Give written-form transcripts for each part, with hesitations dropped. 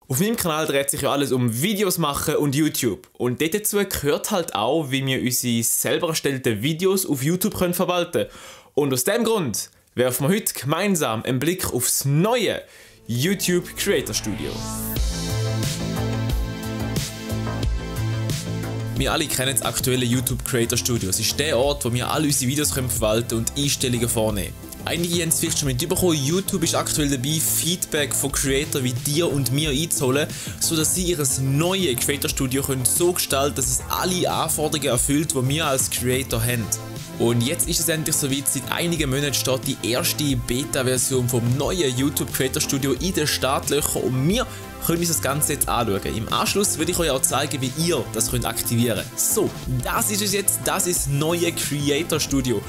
Auf meinem Kanal dreht sich ja alles um Videos machen und YouTube. Und dazu gehört halt auch, wie wir unsere selber erstellten Videos auf YouTube verwalten können. Und aus dem Grund werfen wir heute gemeinsam einen Blick aufs neue YouTube Creator Studio. Wir alle kennen das aktuelle YouTube Creator Studio. Es ist der Ort, wo wir alle unsere Videos verwalten und Einstellungen vornehmen. Einige haben es vielleicht schon mitbekommen, YouTube ist aktuell dabei, Feedback von Creator wie dir und mir einzuholen, sodass sie ihr neues Creator Studio so gestalten können, dass es alle Anforderungen erfüllt, die wir als Creator haben. Und jetzt ist es endlich soweit, seit einigen Monaten steht die erste Beta-Version vom neuen YouTube Creator Studio in den Startlöchern und wir können uns das Ganze jetzt anschauen. Im Anschluss würde ich euch auch zeigen, wie ihr das aktivieren könnt. So, das ist es jetzt, das ist das neue Creator Studio.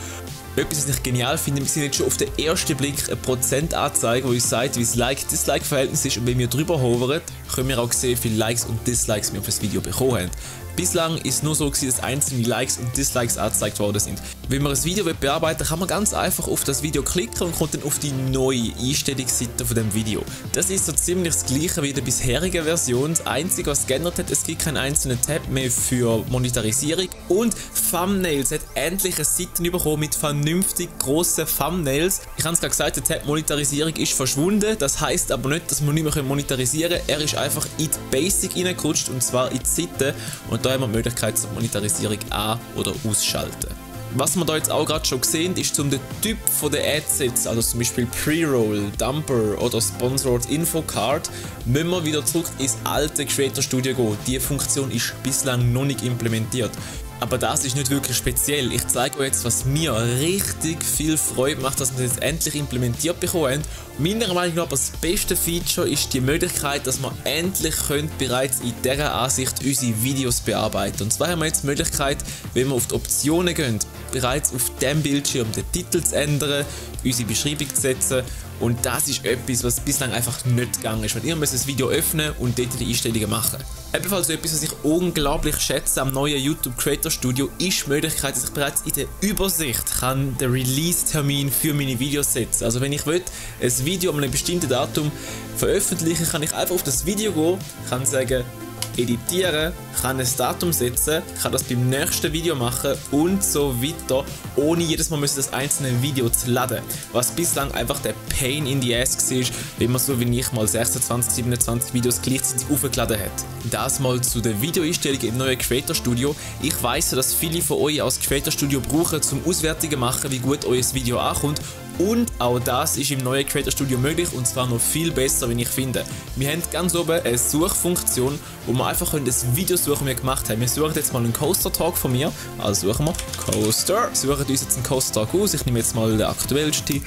Etwas, was ich genial finde, wir sehen jetzt schon auf den ersten Blick eine Prozentanzeige, die uns sagt, wie das Like-Dislike-Verhältnis ist. Und wenn wir drüber hovern, können wir auch sehen, wie viele Likes und Dislikes wir auf das Video bekommen haben. Bislang ist es nur so, dass einzelne Likes und Dislikes angezeigt worden sind. Wenn man ein Video bearbeiten will, kann man ganz einfach auf das Video klicken und kommt dann auf die neue Einstellungsseite von dem Video. Das ist so ziemlich das gleiche wie in der bisherigen Version. Das Einzige, was geändert hat, es gibt keinen einzelnen Tab mehr für Monetarisierung. Und Thumbnails hat endlich eine Seite bekommen mit vernünftig grossen Thumbnails. Ich habe es gerade gesagt, der Tab Monetarisierung ist verschwunden. Das heisst aber nicht, dass wir nicht mehr monetarisieren können. Er ist einfach in die Basic reingerutscht und zwar in die Seite. Und da haben wir die Möglichkeit zur Monetarisierung an- oder ausschalten. Was wir da jetzt auch gerade schon sehen, ist um den Typ der Adsets, also zum Beispiel Pre-Roll, Dumper oder Sponsored Infocard, müssen wir wieder zurück ins alte Creator Studio gehen. Diese Funktion ist bislang noch nicht implementiert. Aber das ist nicht wirklich speziell. Ich zeige euch jetzt, was mir richtig viel Freude macht, dass wir das jetzt endlich implementiert bekommen haben. Meiner Meinung nach das beste Feature ist die Möglichkeit, dass wir endlich bereits in dieser Ansicht unsere Videos bearbeiten. Und zwar haben wir jetzt die Möglichkeit, wenn wir auf die Optionen gehen, bereits auf dem Bildschirm den Titel zu ändern, unsere Beschreibung zu setzen. Und das ist etwas, was bislang einfach nicht gegangen ist. Wenn ihr das Video öffnen und dort die Einstellungen machen. Ebenfalls etwas, was ich unglaublich schätze am neuen YouTube Creator Studio, ist die Möglichkeit, dass ich bereits in der Übersicht den Release-Termin für meine Videos setzen kann. Also wenn ich will, ein Video an einem bestimmten Datum veröffentlichen, kann ich einfach auf das Video gehen, kann sagen, editieren, kann ein Datum setzen, kann das beim nächsten Video machen und so weiter, ohne jedes Mal das einzelne Video zu laden. Was bislang einfach der Pain in the Ass war, wenn man so wie ich mal 26, 27 Videos gleichzeitig aufgeladen hat. Das mal zu der Videoeinstellung im neuen Creator Studio. Ich weiss, dass viele von euch aus Creator Studio brauchen, um Auswertungen zu machen, wie gut euer Video ankommt. Und auch das ist im neuen Creator Studio möglich und zwar noch viel besser, wie ich finde. Wir haben ganz oben eine Suchfunktion, wo wir einfach das Video suchen, das wir gemacht haben. Wir suchen jetzt mal einen Coaster Talk von mir. Also suchen wir Coaster. Suchen uns jetzt einen Coaster Talk aus. Ich nehme jetzt mal den aktuellsten.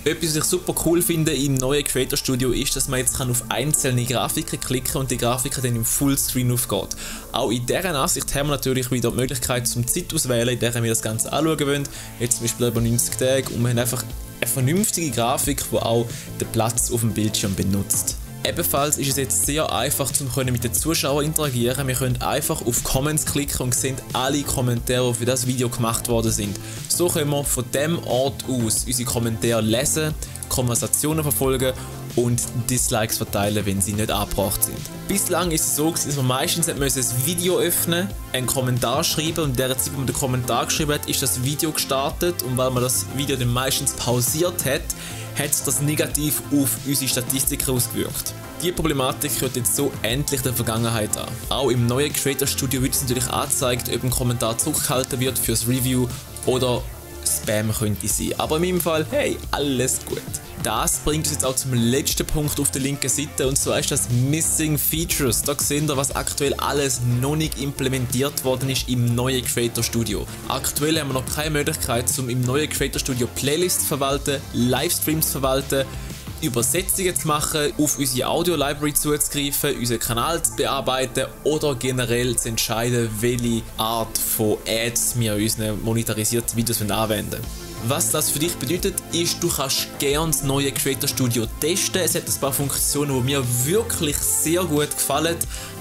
Etwas, was ich super cool finde im neuen Creator Studio ist, dass man jetzt auf einzelne Grafiken klicken kann und die Grafiken dann im Fullscreen aufgeht. Auch in dieser Ansicht haben wir natürlich wieder die Möglichkeit zum Zeit auswählen, in der wir das Ganze anschauen wollen. Jetzt zum Beispiel über 90 Tage und wir haben einfach eine vernünftige Grafik, die auch den Platz auf dem Bildschirm benutzt. Ebenfalls ist es jetzt sehr einfach, mit den Zuschauern zu interagieren. Wir können einfach auf Comments klicken und sehen alle Kommentare, die für das Video gemacht worden sind. So können wir von dem Ort aus unsere Kommentare lesen, Konversationen verfolgen und Dislikes verteilen, wenn sie nicht angebracht sind. Bislang ist es so, dass man meistens ein Video öffnen, einen Kommentar schreiben und in der Zeit, wo man den Kommentar geschrieben hat, ist das Video gestartet und weil man das Video dann meistens pausiert hat, hat das negativ auf unsere Statistiken ausgewirkt. Diese Problematik hört jetzt so endlich der Vergangenheit an. Auch im neuen Creator Studio wird es natürlich angezeigt, ob ein Kommentar zurückgehalten wird fürs Review oder Spam könnte sein. Aber in meinem Fall, hey, alles gut. Das bringt uns jetzt auch zum letzten Punkt auf der linken Seite und zwar ist das Missing Features. Da sehen wir, was aktuell alles noch nicht implementiert worden ist im neuen Creator Studio. Aktuell haben wir noch keine Möglichkeit, im neuen Creator Studio Playlists zu verwalten, Livestreams zu verwalten, Übersetzungen zu machen, auf unsere Audio-Library zuzugreifen, unseren Kanal zu bearbeiten oder generell zu entscheiden, welche Art von Ads wir in unseren monetarisierten Videos anwenden. Was das für dich bedeutet, ist, du kannst gerne das neue Creator Studio testen. Es hat ein paar Funktionen, die mir wirklich sehr gut gefallen.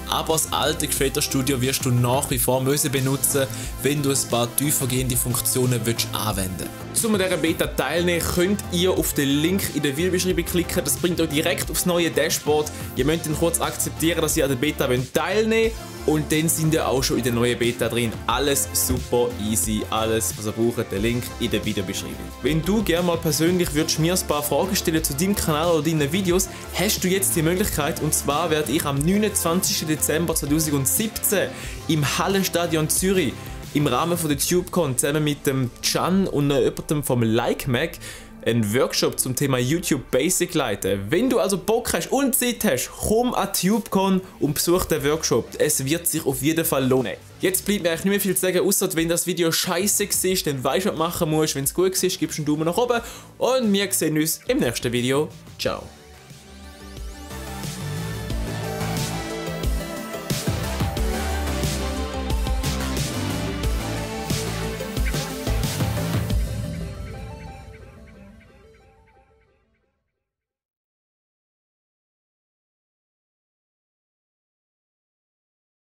Aber das alte Creator Studio wirst du nach wie vor benutzen, wenn du ein paar tiefergehende Funktionen anwenden willst. Um an dieser Beta teilnehmen, könnt ihr auf den Link in der Videobeschreibung klicken. Das bringt euch direkt aufs neue Dashboard. Ihr müsst dann kurz akzeptieren, dass ihr an der Beta teilnehmen wollt. Und dann sind ihr auch schon in der neuen Beta drin. Alles super easy, alles was ihr braucht, der Link in der Videobeschreibung. Wenn du gerne mal persönlich würdest mir ein paar Fragen stellen zu deinem Kanal oder deinen Videos, hast du jetzt die Möglichkeit. Und zwar werde ich am 29. Dezember 2017 im Hallenstadion Zürich im Rahmen von der TubeCon zusammen mit dem Can und jemandem vom LikeMac einen Workshop zum Thema YouTube Basic leiten. Wenn du also Bock hast und Zeit hast, komm an TubeCon und besuch den Workshop. Es wird sich auf jeden Fall lohnen. Jetzt bleibt mir eigentlich nicht mehr viel zu sagen, außer wenn das Video scheiße war, dann weißt du, was du machen musst. Wenn es gut war, gibst du einen Daumen nach oben und wir sehen uns im nächsten Video. Ciao.